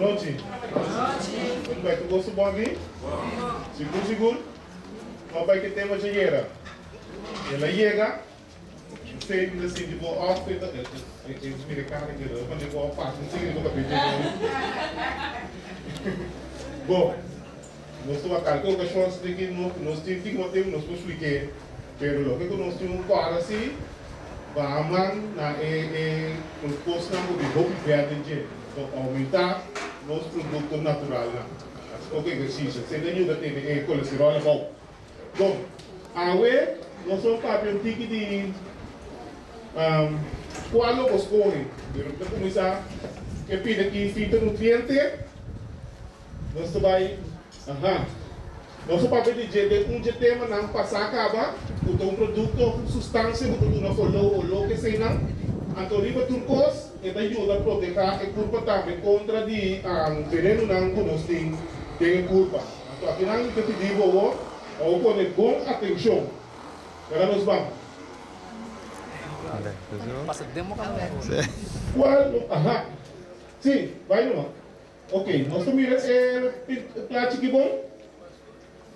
Nochi. Kon bai tur goso bon aki? Sigur sigur? Kon bai ke tema dje yera? El a yega, Esei mi ta sinti bo òf e ta e mira e kara ke ta pone bo òf pasa un tiki riba kabes dje Bo, nos ta wak kalke okashon si tin ki nos tin tiki mas tempu nos por splik'é, pero loke ku nos tin un kòrda si, baha man na e e kosnan ku tin hopi vèt den dje, pa oumentá nos produkto naturalnan. Hasi poko ehersisio, esei ta yuda tene e kolesteròl abou. Bon, awe nos lo papia un tiki di kua lo bo skohe. Pero mi ta kuminsá ke pida ki fitonutriente nos ta bai, aha. Nos a papia di dje den un dje temanan pasá kaba, ku ta un produkto òf un sustansia ku ta duna koló o loke eseinan. Anto riba tur kos e ta yuda protehá e kurpa tambe kontra di venenunan ku nos tin den e kurpa. Anto akinan mi ta pidi bo awor pa bo pone bon atencion. Laga nos ban. Cual lo, aha. Si, bai numa. Ok, nos ta mira e plachi aki bon.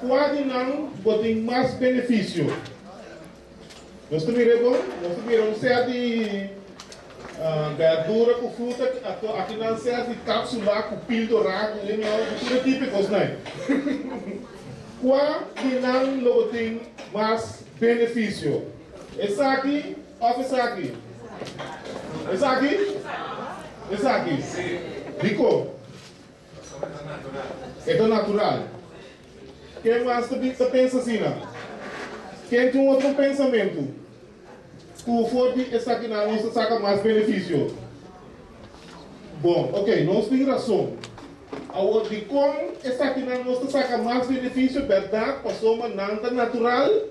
Cua di nan bo tin mas beneficio? Nos ta mira e bon? Nos ta mira un set di berdura ku fruta, anto aki nan set di kapsula ku pildora ku anyhow ku tur e tipo e kosnan. Kua di nan lo bo tin mas benefisio? Esaki òf esaki? Esaki? Esaki? Dikon? E ta natural. Ken mas ta ta pensa asina? Ken tin un otro pensamentu ku for di esakinan nos ta saka mas benefisio? Bon, ok, nos tin rason. Awor, dikon esakinan nos ta saka mas benefisio? Bèrdat, pasobra nan ta natural.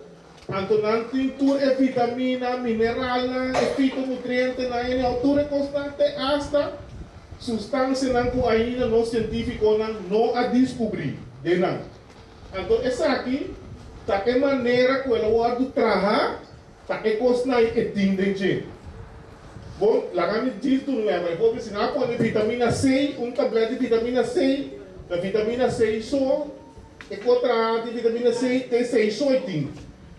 Anto nan tin tur e vitamina, mineralnan, e fitonutrientenan, anyhow, tur e kosnan te asta sustansianan ku ainda nos sientifikonan no a diskubrí den nan. Anto esaki ta e manera ku el a wòrdu traha, ta e kosnan ei e tin den dje. Bon, laga mi djis duna un ehèmpel. Por si nan a pone vitamina C, un tablèt di vitamina C, ta vitamina C so. E kontra di vitamina C te sei soy tin.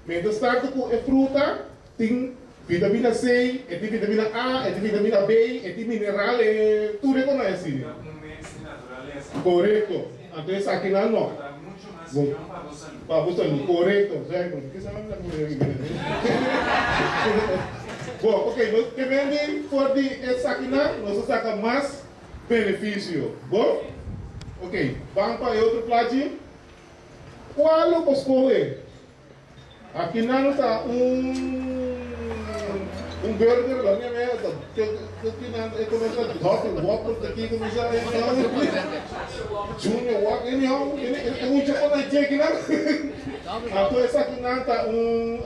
Mientras tanto ku e fruta tin vitamina C, e tin vitamina A, e tin vitamina B, e tin mineral, e tur e konan asina. Ta un mix di naturalesa. Korekto. Anto esakinan no. Ku ta mucho mas mihó pa bo salú. Pa bo salú, korekto. Zeker. Kisa nan ta kore riba e. Bon, ok, nos ke bende for di esakinan nos a saka mas Benefisio. Bon? Ok, ban pa e otro plachi. Kua lo bo skohe? Akinan ta un un burger, la mia mea ta ke kinan e konosa dog whopper ta kiko mi sa anyhow. Junior whopper anyhow e mucha por na dje kinan. Anto esakinan ta un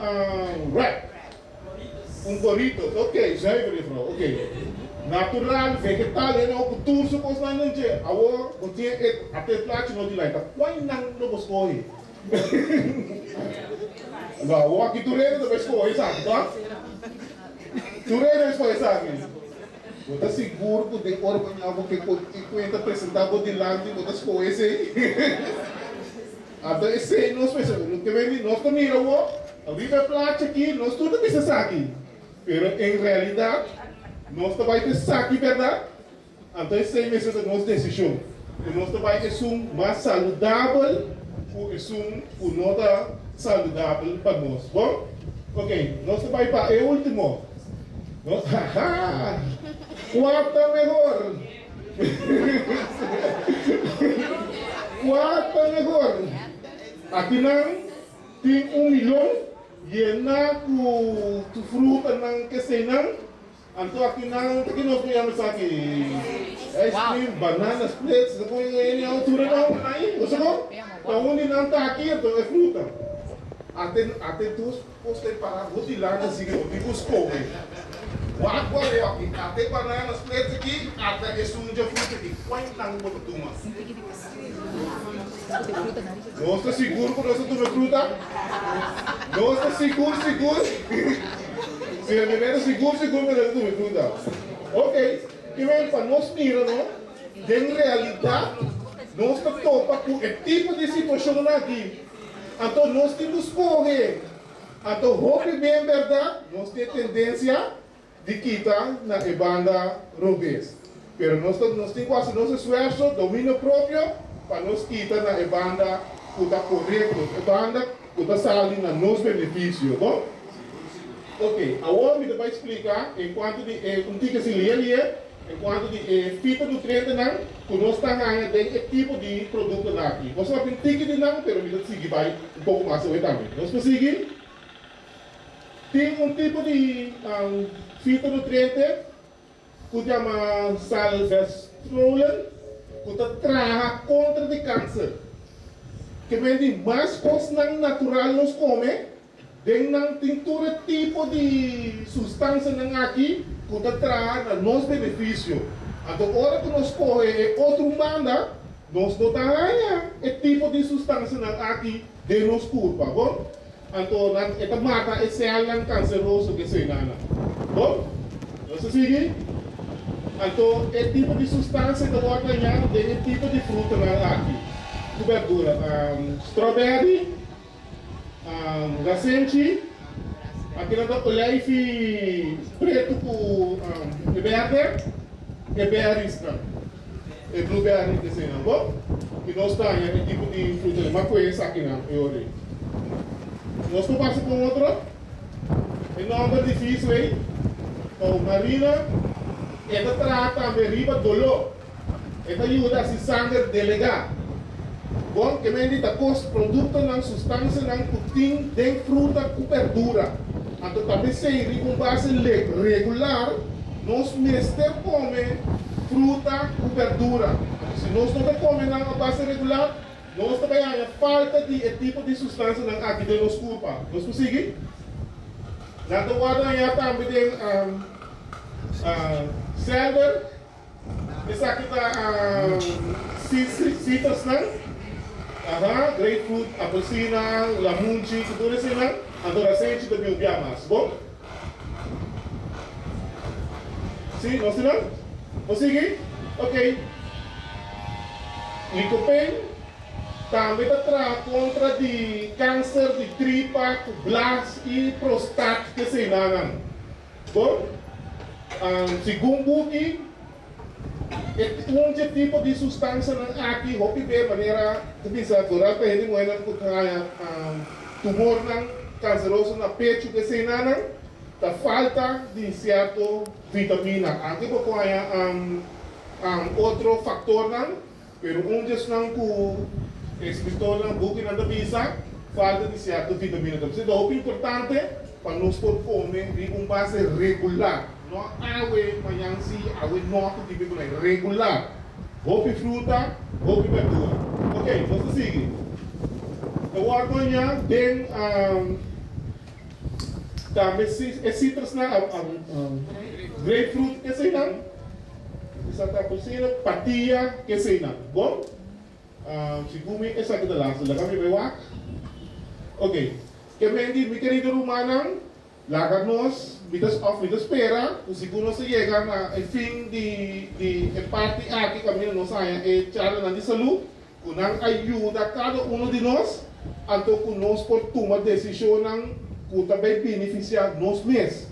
wrap. Un Doritos, ok, zuiver juffrouw, ok. Natural, vegetal, e no ku tur su kosnan den dje. Awor bo tin e ate e plachi no di lai, ta kuai nan lo bo skohe? No, awor aki tur hende ta bai skohe esaki, toch? Tur hende bai skohe esaki. Bo ta sigur ku den ora bo ña bo ke e kuenta presenta bo dilanti bo ta skohe esei? Anto esei nos mester lo ke beni nos ta mira awor riba e plachi aki nos tur ta bisa esaki pero en realidad nos ta bai ta esaki berdad anto esei mester ta nos desishon ku nos ta bai esun mas saludabel ku esun ku no ta saludabel pa nos bon ok nos ta bai pa e ultimo nos haha kua ta mehor. Kua ta mehor? Akinan tin un milon yená ku frutanan keseinan. Anto akinan ta ki nos por yama esaki? Ice cream, banana splits, ta pon e altura nan ahí. Bo sa kon? Ta un di nan ta aki anto e fruta. Ate ate dos kos ta e para bo dilanti así ke bo tin ku skohe. Wak bo awor aki, ate e banana splits aki, ata e sunja fruta aki. Kual nan bo ta tuma? Nos ta sigur ku nos ta tuma e fruta? Nos ta sigur sigur? Si e meneer ta sigur sigur ku nos ta tuma e fruta. Ok, kimen pa nos mira no. Den realidat, nos ta topa ku e tipo di situashonnan aki. Anto nos tin ku skohe. Anto hopi bien bèrdat nos tin e tendensia di kita na e banda robes. Pero nos ta nos tin ku hasi nos esfuerso, dominio propio, pa nos kita na e banda ku ta korekto, e banda ku ta sali na nos benefisio. Bon? Ok, awor mi ta bai splika en kuantu di e un tiki así lie lie en kuantu di e fitonutrientenan ku nos ta haña den e tipo di produktonan aki. Nos a papia un tiki di nan, pero mi ta sigui bai un poko mas awe tambe. Nos por sigui? Tin un tipo di fitonutriente ku yama salvestrolen ku ta traha kontra di kanser. Ke men di mas kosnan natural nos kome, Den nan tin tur e tipo di sustansianan aki ku ta traha na nos benefisio. Anto ora ku nos kohe e otro un banda, nos no ta haña e tipo di sustansianan aki den nos kurpa. Bon? Anto nan e ta mata e sèlnan kanseroso ku eseinan. Bon? Nos ta sigui? Anto e tipo di sustansia ta wòrdu hañá den e tipo di frutanan aki ku bèrdura, strawberry, Rasenchi, Akinan ta olijfi pretu ku e berde, e berriesnan, e blueberry ta eseinan bo. I nos ta haña e tipo di fruta di makué esakinan e ora ei. Nos por pasa pa un otro, e nòmber difísil ei, Marina, e ta traha tambe riba doló. E ta yuda hasi sanger delegá. Bon, ke men di ta kos produktonan, sustansianan ku tin den fruta ku berdura. Anto ta p'esei riba un base regular nos mester kome fruta ku berdura. Anto si nos no ta kome nan a base regular, nos ta bai haña falta di e tipo di sustansianan aki den nos kurpa. Nos por sigui? Nan ta wòrdu hañá tambe den selder. Esaki ta citrusnan, aha, grapefruit, apelsina, lamunchi, ku tur eseinan. Anto rasenchi ta bin un bia mas. Bon? Si, nos tin nan? Nos sigui? Ok. Licopene tambe ta traha kontra di kanser di tripa ku blas i prostat ku eseinannan. Bon, segun buki, e un dje tipo di sustansianan aki hopi be manera ta bisa vooral pa hende muhernan ku ta haña tumornan kanseroso na pechu ku eseinanan ta falta di sierto vitamina. Anke bo por haña otro faktornan. Pero un di esnan ku eskritornan bukinan ta bisa, falta di sierto vitamina ta. P'esei ta hopi importante pa nos por kome riba un base regular, no awe, mañan si, awe no ku tipo ku nan, regular. Hopi fruta, hopi berdura. Ok, nos ta sigui. Ta wòrdu hañá den tambe e citrusnan, grapefruit, eseinan. Esaki ta kusina, patia, keseinan. Bon? Segun mi esaki ta laatste. Laga mi bai wak. Ok. Ke men di, mi kerido rumannan, laga nos, mi ta, of mi ta spera ku segun nos ta yega na e fin di di e parti aki kaminda nos haña e charlanan di salú, ku nan a yuda kada uno di nos, anto ku nos por tuma desishonnan ku ta bai benefisiá nos mes.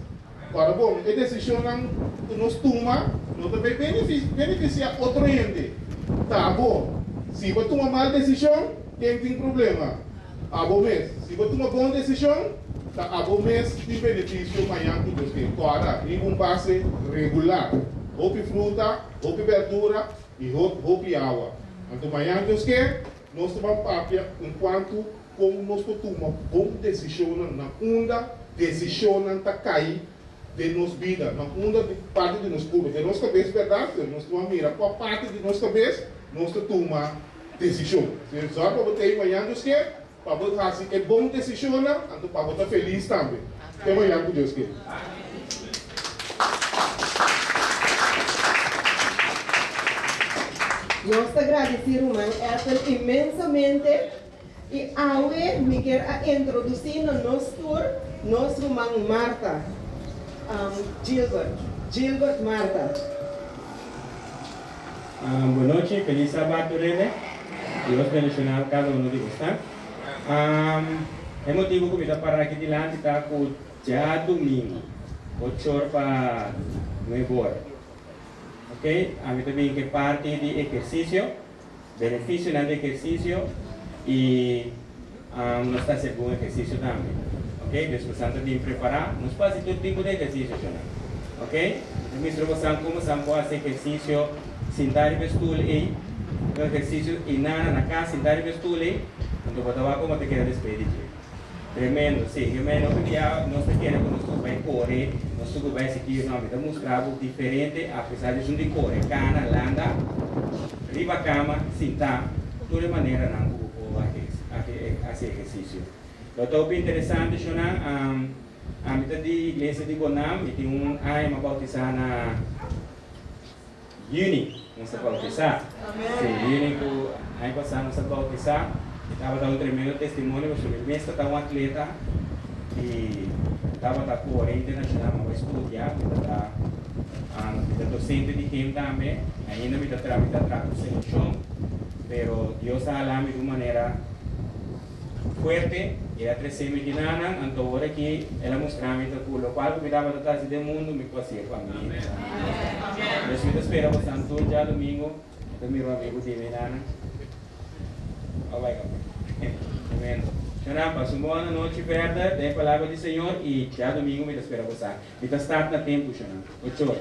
Ora bon, e desishonnan ku nos tuma no ta bai benefisiá otro hende. Ta abo. Si bo tuma mal desishon, ken tin problema? Abo mes. Si bo tuma bon desishon, ta abo mes tin benefisio mañan ku Dios ke. Kòrda, riba un base regular. Hopi fruta, hopi bèrdura i hopi awa. Anto mañan Dios ke, nos ta ban papia enkuantu Kon nos por tuma bon desishonnan na unda desishonnan ta kai den nos bida, na unda parti di nos kurpa? Den nos kabes bèrdat, pero nos tuma mira kua parti di nos kabes nos ta tuma desishon. Si zòrg pa bo ta ei mañan Dios ke, pa bo hasi e bon desishonnan, anto pa bo ta felis tambe. Te mañan ku Dios ke. Nos ta gradisí ruman Ethel inmensamente. I awe mi kier a introdusí na nos tur nos ruman Martha, Gilbert, Gilbert Martha. Bon nochi, felis sabat tur hende. Dios bendiciona cada uno di bosnan. E motibo cu mi ta para aki dilanti ta cu djadumingo, ochor pa nuebor, ok, ami ta bin cu e parti di ehercicio, beneficionan di ehercicio y nos ta haci algun ehercicio tambe, ok. Dus bosan ta bin prepara, nos por haci tur tipo di ehercicio shona, ok. Mi ta mustra bosan como bosan por haci ehercicio sinta riba e stoel ey, un ehercicio y nana na cas sinta riba e stoel ey, anto bo ta wak como ta keda despues di dje. Tremendo, si. Yo meen hopi bia nos ta kere ku nos tur bai kore, nos tur ku bai sikir, no, mi ta mustra bo diferente apesar di esun di kore, kana, landa, riba kama, sintá, tur e maneranan ku bo por hasi ehersisio. Lo ta hopi interesante shownan, ami ta di iglesia di Bonam, mi tin un aña mi a bautisá na. Yüni nos a bautisá. Sí, yüni ku aña pasá nos a bautisá. E tabata un tremendo testimonio pasobra mi mes ta un atleta i tabata kore internashonal. Mi a bai studia, mi ta mi ta dosente di gym tambe. Ainda mi ta traha, mi ta traha ku selekshon, pero Dios a hala mi di un manera fuerte i el a trese mi dinanan, anto ora ki el a mustra mi ta ku lokual ku mi tabata ta hasi den mundu mi por hasié pa mi. Pues mi ta spera bosan tur djadumingu, mi ta mira un amigu di mi nanan. Bye bye papá. Tremendo. Shona, pasa un bon anochi verder den e palabra di Señor i djadumingu mi ta spera bosan. Mi ta start na tempu, shona. Ocho or.